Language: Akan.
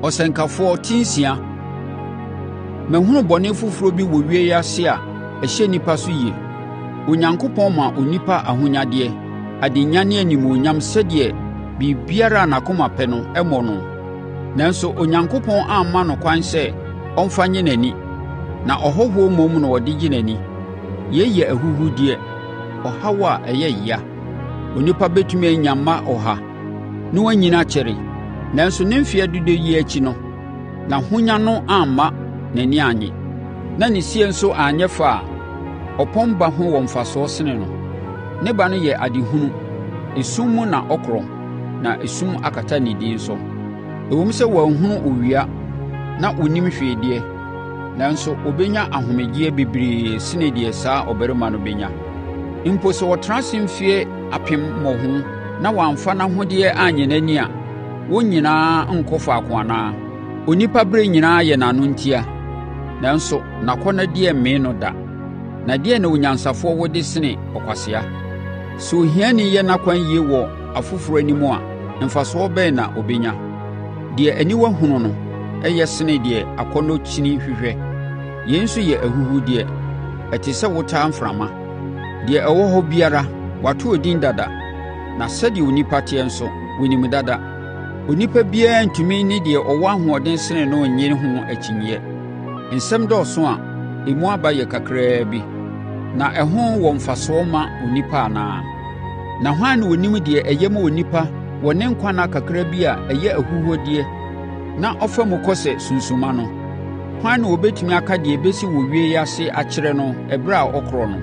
Ɔsɛnkafoɔ ti 6. Mahunu bɔne foforɔ bi wɔ owia yi ase a ɛhyɛ nnipa so yie. Onyankopɔn ma onipa ahonyadeɛ, adenya ne animuonyam sɛdeɛ biribiara a n'akoma pɛ no mmɔ no. Nanso, Onyankopɔn amma no kwan sɛ ɔmfa nnye n'ani, na ɔhɔhoɔ mmom na ɔde gye n'ani. Yei yɛ ahuhudeɛ, ɔhaw a ɛyɛ yea. Onipa bɛtumi anya mma ɔha na wɔanyini akyɛre, nanso ne mfeɛ dodoɔ yi akyi no, n'ahonya no amma n'ani annye, na ne sie nso anyɛ fɛ a, ɔpɔn ba ho wɔ mfasoɔ sene no. Ne ba no yɛ adehunu. Esum mu na ɔkorɔ na esum akata ne din so. Ɛwom sɛ wanhunu owia na ɔnnim hwee deɛ, nanso ɔbɛnya ahomegyeɛ bebree sene deɛ saa ɔbarima no bɛnya. Mpo sɛ ɔtena ase mfeɛ apem mmɔho na wamfa n'ahodeɛ annye n'ani a, wɔn nyinaa nkɔ faako anaa? Onipa berɛ nyinaa yɛ n'ano ntia, nanso n'akɔnnɔdeɛ mmee no da. Na deɛn na onyansafoɔ wɔ de sene ɔkwasea? Sɛ ohiani yɛ n'akwan yie wɔ afoforɔ anim a, mfasoɔ bɛn na ɔbɛnya? Deɛ aniwa hunu no yɛ sene deɛ akɔnnɔ kyini hwehwɛ. Yei nso yɛ ahuhudeɛ, ɛte sɛ wotaa mframa. Deɛ ɛwɔ hɔ biara, wɔato edin dada, na sɛdeɛ onipa teɛ nso, wɔnim dada. Onipa biara ntumi ne deɛ ɔwɔ ahoɔden sene no nnye ho akyinnyeɛ. Nsɛm dɔɔso a, emu aba yɛ kakraa bi, na ɛho wɔ mfasoɔ ma onipa anaa? Na hwan na ɔnim deɛ ɛyɛ ma onipa wɔ ne nkwa nna kakra bi a ɛyɛ ahuhudeɛ na ɔfa mu kɔ sɛ sunsumma no? Hwan na ɔbɛtumi aka deɛ ɛbɛsi wɔ owia yi ase akyerɛ no ɛberɛ a ɔkorɔ no?